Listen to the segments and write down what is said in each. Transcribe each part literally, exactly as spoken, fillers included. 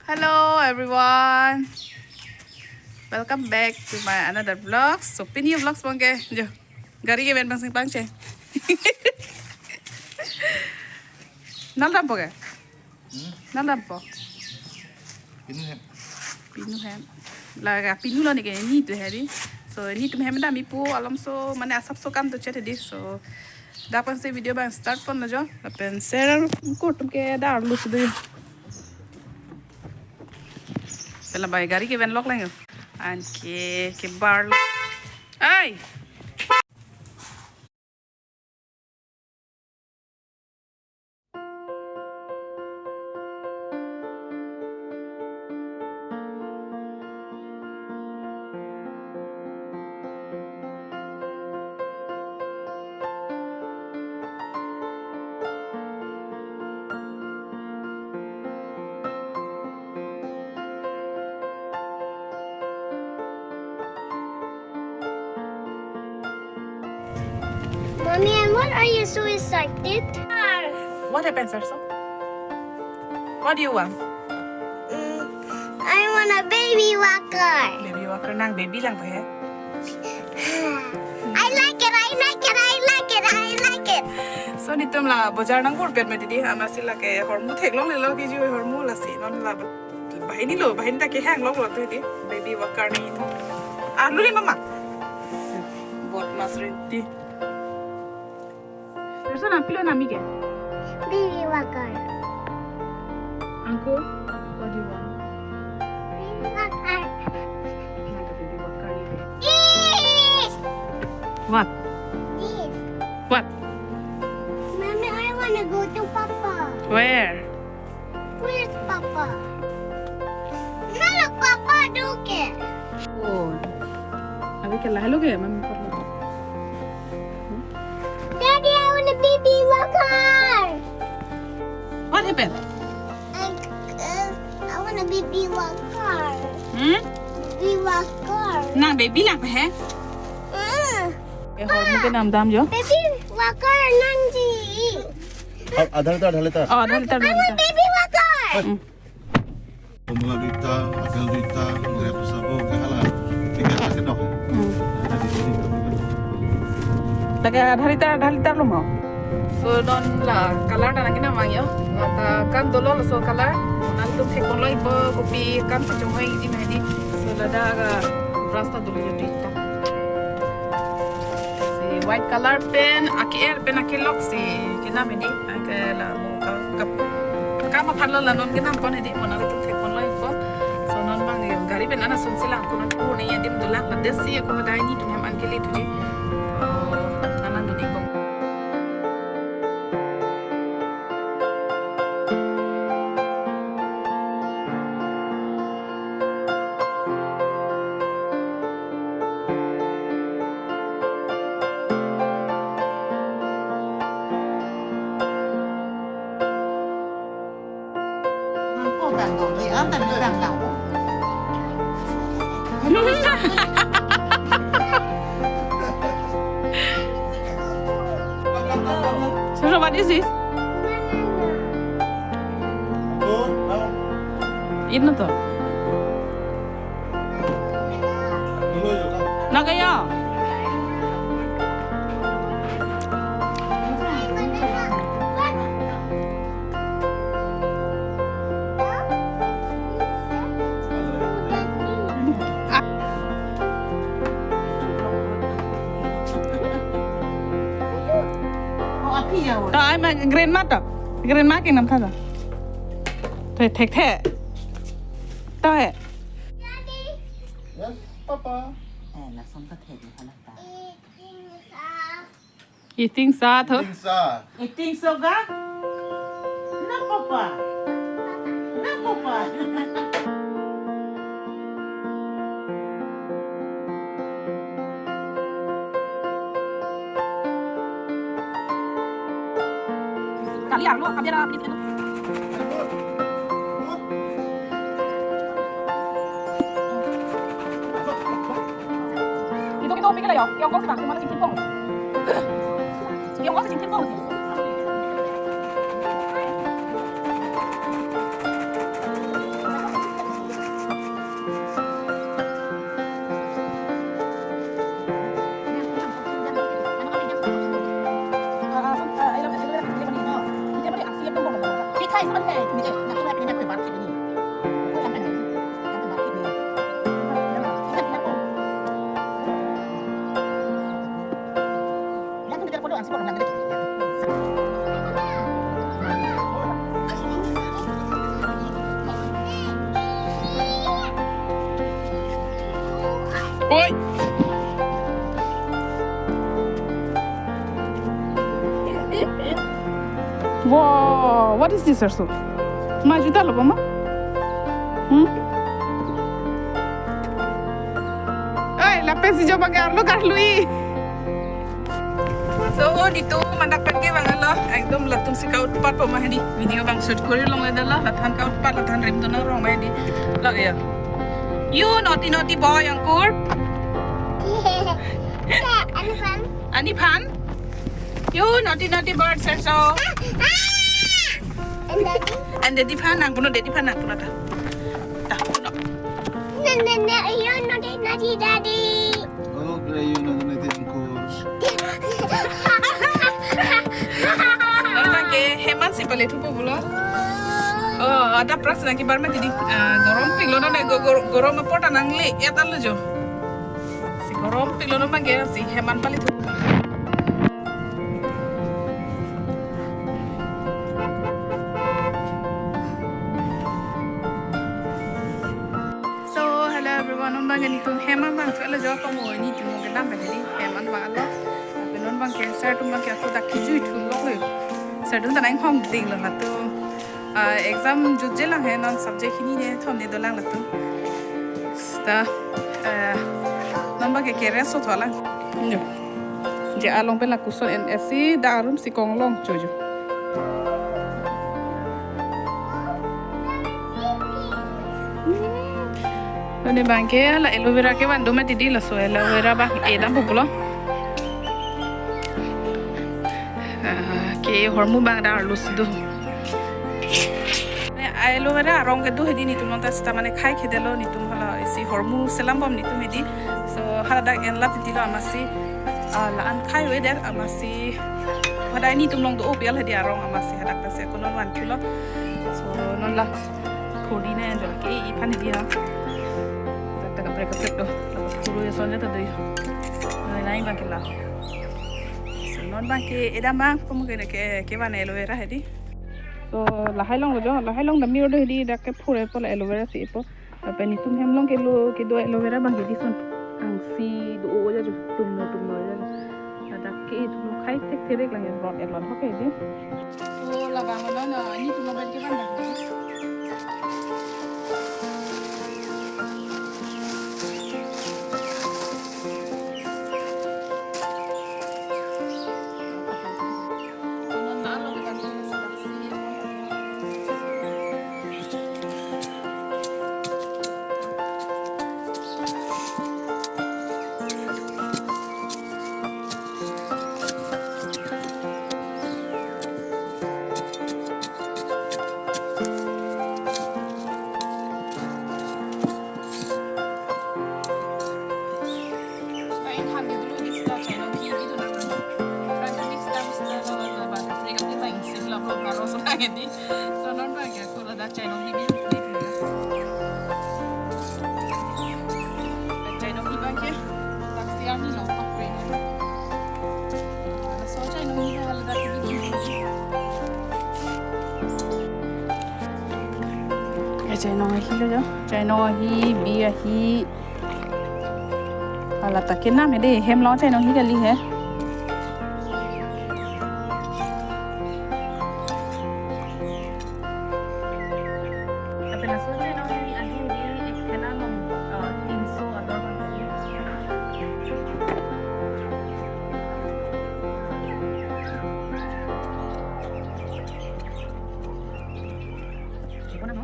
Hello everyone. Welcome back to my another vlog. So pini vlogs bangke jo. Gari ke ben bang sing pangche. Nal dampo ke? Hmm? Nal dampo. Pinu hem. Pinu hem. Laga pinu lo ni ke ni tu heri. So ni tum hem dam ipu alom so mane asap so kam to chet di. So dak pensi video bang start ponlo jo. Lapen share ko tum ke dar lu sudu. Pela bai gari ke ben lok lang yo. An ke ke bar lo. Ai. Mommy, and what are you so excited? What happened, Sarso? What do you want? Mm, I want a baby walker. Baby walker, nang baby lang pa he? I like it, I like it, I like it, I like it. So nitum la bojar nang bor pen ma didi, ama si lake hormu theklong lelo kiji hormu lasi non la bahini lo, bahini ta kehang lok lo tu di, baby walker ni itu. Ah, luli mama. Bot mas renti. Sarso nang pilo nami ke? Baby walker. Uncle, what do you want? Baby walker. Nang ke baby walker ni. Yes! What? This. What? Mommy, I wanna go to Papa. Where? Where's Papa? Nalo Papa duke. Oh. Abi ke lahelo ke mami parlo. Daddy, I want a baby walker. What happened? I, uh, I want a baby walker. Hmm? Baby walker. Nang baby lang pa he? Mm. Eh, hormu ke nam dam jo. Baby walker nangji. Adha liter, adha liter. Oh, adha liter, I want baby walker. Hmm. Komla duita, apple duita, grape sabo, kahala. Tiga paket dok. Hmm. Lake adha liter, adha liter lo mo. So non la color ta nangkinam vang yo. Lata kam dolo laso color. Nangtum thek ponlo ipo kopi kam si chonghoi iji ma hedi. So ladak brush ta dolo yo duita. Si white color pen, ake-er pen akelok si kenam hedi. Ake la mo ka, ka, kam aphan lo la non kenam pon hedi. Mo nanglitum thek ponlo ipo. So non bang yo gari pen ana sunsi lang ko non pu ne adim dulak la desi ko hadai nitum hem an kele tuji. Oh, anang duni ko. So, what is this? Ino to. Nagaya. To ai ma grandma to. Grandma ke nam tha to. Thek thek the. To he. Yes, Papa. Eh, lason ta thek ni phala ta. Eating sa tho. Eating sa. Eating so ga? Na papa. Na papa. Kali arlo, kali arlo, please. Ito, ito, pigil ayo. Yung kong si Bang, yung mga chingkin kong. Yung kong si chingkin kong. Oi. Wow, what is this, Sarso? Ma juta lo, mama? Hmm? Oi, lapen si jo bang arlo karlui. So, oh, nitum adak pen ke bang lo, ekdom latum si ka-utpat po ma hedi. Video bang shoot kori longle dala, lathan ka-utpat, lathan rim tu nang rong ma hedi. Lo ya. You naughty naughty boy, Angkur. Ani phan? Ani phan? You naughty naughty bird, Sarso. And daddy? And daddy phan, nang puno daddy phan, nang puno ta. Ta, puno. No, no, no, you naughty naughty daddy. Oh, great, you naughty naughty uncle. Abang ke Heman si pale thupo pulo. Oh, ada pras na ki bar ma tidi. Ah, gorom pik lo na, go-, go-, gorom apot anang le, ya tal lo jo. Si gorom pik lo na abang ke si Heman pale thupo. So, hello everyone, non abang ke nitum Heman abang thulo jo, pamo nitum ke dam ke di Heman abang lo. Tapi non abang ke sir atum abang ke ako dak kejui thu lo lo. Sir atum ta nang hong ding lo latum. Ah, exam jutje lang he, non subject hini ne thom ne dolang latum. Ta, eh, non abang ke kere so tholang. Nyo. Je along pen la kuson en esi da arum si konglong chojo. Ini abang ke la aloe vera kevan do ma tidi, laso aloe vera abang edam pulo. Ah, ke hormu abang da arlo si do. Ne aloe vera arong kedo hedi nitum nonta sita mane khai khedelo nitum hala isi hormu selam bom nitum hedi. So hala dak en la titi lo amatsi, ah, la-an khai weather amatsi. Pada nitum along do opial hedi arong amatsi hadak ta se kunon van kilo. So non la khori ne enjoy ke iphan hedi ha. Tak tak break up do. Khoro ya sonja ta do. Nai nai bang kila. So non abang ke edam abang pum ke ke kevan aloe vera hedi. So lahai along lo jo, lahai along dam mir do hedi dak ke phure po la aloe vera si po. Lapen nitum hem along kelo kedo aloe vera abang ke dison. Angsi do o ja jo, tumno tumno ja jo. Ladak ke tumno khai thek therek lang rot elon ho ke di. So labang lo na, nitum abang ke van abang. Lain han ke dulu di sita channel hi video na. Ranta mix tam sita na na ba free kami ta isi la vlog na ro so na ngi di. So non abang ke ko la da channel hi video di. Channel hi abang ke tak si ani lo pak free. So channel hi la da video. Ya channel hi lo jo. Channel hi bi ahi. Hala ta kenam he de, hem along chai nong hi kali he. Lapen laso chai nong hi ahi di ek thena along, ah, tinso ador abang kali. Chikona no?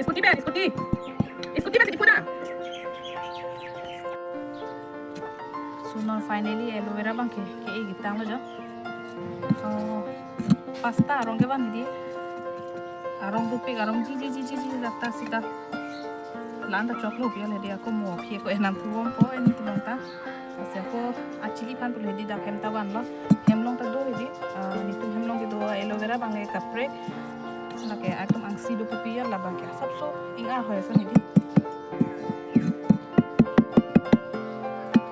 Scooty pen, scooty. Scooty pen, scooty pen. So non finally aloe vera abang ke, ke-e kitang lo jo. Oh. Pasta arong kevan hedi. Arong dopik, arong jiji jiji jiji, lata sita. La-an ta choklo pi hedi, ako mo phi ako enam thuvong ko, eni tulong ta. Lasi ako achili aphan pulo hedi dak hem ta vanlo. Hem along ta do hedi. Ah, netum hem along kedo aloe vera abang ke kaprek. Lake atum angsi do pupi ya, labang ke asapso ing-ar hoi ason hedi.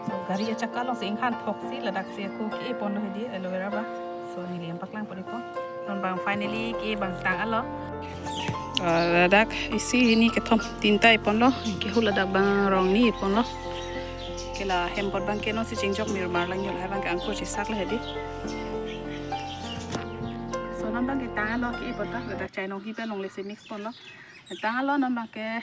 So, gari achakka alongsi inghan thoksi, ladaksi ako ke-e ponlo hedi aloe vera abang. So, neli hem paklang pon ikpo. Non abang finally ke-e abang tanglo. Ah, ladak isi hini kethom tinta e ponlo, kehula dak abang rong ni e ponlo. Ke la hem apot abang ke non si chingjok mir mar lang yo, lahai abang ke angkur chisak le hedi. So, non abang ke tanglo ke-e pon ta, ladak chainong hi pen longle si mix ponlo. Tanglo non abang ke